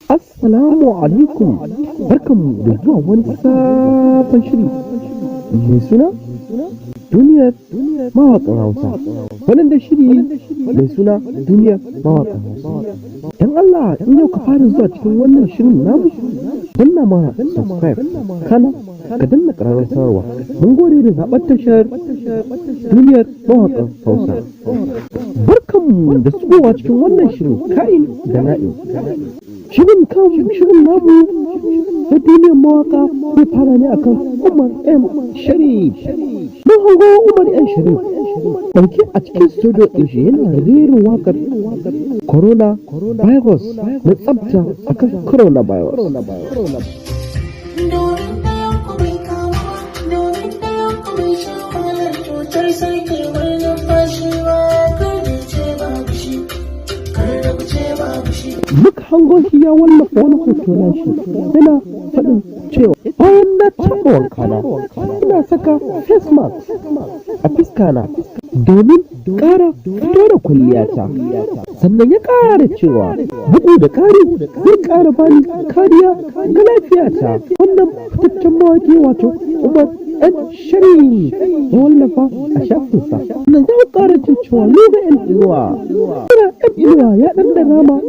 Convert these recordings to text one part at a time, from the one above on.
Assalamu alaikum, barkanmu da zuwa wani sabon shiri mai suna Duniyar Mawaƙan Hausa. Wannan da shiri mai suna Duniyar Mawaƙan Hausa. Don Allah, in yau ka fara zuwa cikin wannan shirin namu, danna mana subscribe, kana ka danna ƙararrawar sanarwa. Mun gode da zaɓar tashar Duniyar Mawaƙan Hausa. Barkanmu da shigowa cikin wannan shirin ka'in da na'in. Shirin kan shirin namu na Duniyar Mawaka zai fara ne akan Umar M Sharif. Mun hango Umar M Sharif ɗauke a cikin studio ɗin shi, yana rera waƙar Corona Virus na tsafta akan coronavirus. Domin ɗayan ku bai kamu ba, domin ɗayan ku bai sha wahalar cutar sarkewar numfashi ba, kar da ce babu shi, kar da ku ce babu shi. Muka hango shi ya wallafa wani hoto na shi, yana faɗin cewa bayan na taɓa wankana, ina saka face mask a fuska na domin ƙara fito da kwalliyata. Sannan ya ƙara cewa bugu da ƙari zai ƙara bani kariya ga lafiyata. Wannan fitaccen mawaƙi, wato Umar M Sharif, ya wallafa a shafinsa. Sannan za mu ƙara jin cewa Nura M Inuwa, Nura M Inuwa ya ɗan ma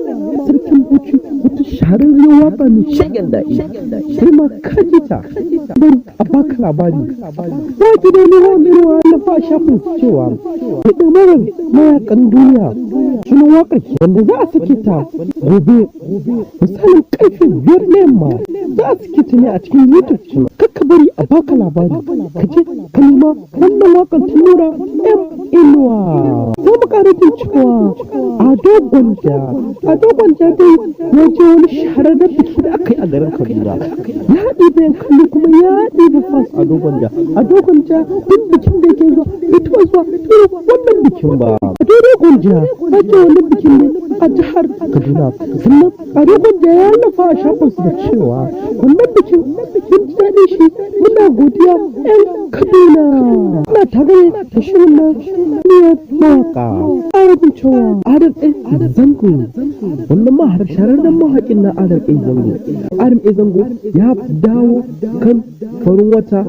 Sarkin Bauchi wata shahararriyar waƙa mai shagen daɗi. Sai ma ka ji ta, bari a baka labari. Waƙi da Nura M Inuwa ya wallafa a shafin cewa ya ɗamarar mayakan duniya sunan waƙar, wanda za a sake ta gobe misalin karfe 5 na yamma. Za a sake ta ne a cikin YouTube channel. Kakka bari a baka labari, ka je ka nema wannan waƙar ta Nura M Inuwa. Za mu ƙara jin cewa Ado Gwanja, Ado Gwanja dai ya je wani shahararren biki da aka yi a garin Kaduna, ya ɗiba yan kallo kuma ya ɗiba fans. Ado Gwanja, Ado Gwanja duk bikin da yake zuwa, bai taɓa zuwa irin wannan bikin ba. Ado Gwanja ya je wani bikin ne a jihar Kaduna. Sannan Ado Gwanja ya wallafa a shafinsu da cewa wannan bikin mun ji daɗin shi, muna godiya 'yan Kaduna. Muna tare da shirin na Duniyar Mawaƙa. Arabin cewa Adam A Zango, wannan mahar shahararren mawaƙin na Adam A Zango, Adam A Zango ya dawo kan Farin Wata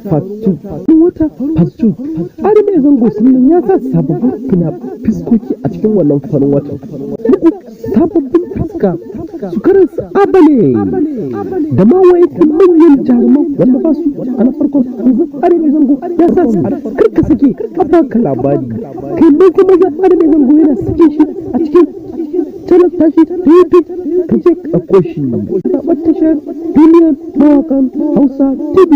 Part 2, Farin Wata Part 2. Adam A Zango sannan ya sa sababbin fina fiskoki a cikin wannan Farin Wata, muku sababbin fuska su karin su abale da ma wasu manyan jaruman wanda ba su a na farkon. Yanzu Adam A Zango ya sa su. Kar ka sake a baka labari, kai maza maza. Adam A Zango yana sake shi a cikin channel tashi ta YouTube, ka je ka ɗauko shi. Zaɓar tashar Duniyar Mawaƙan Hausa TV.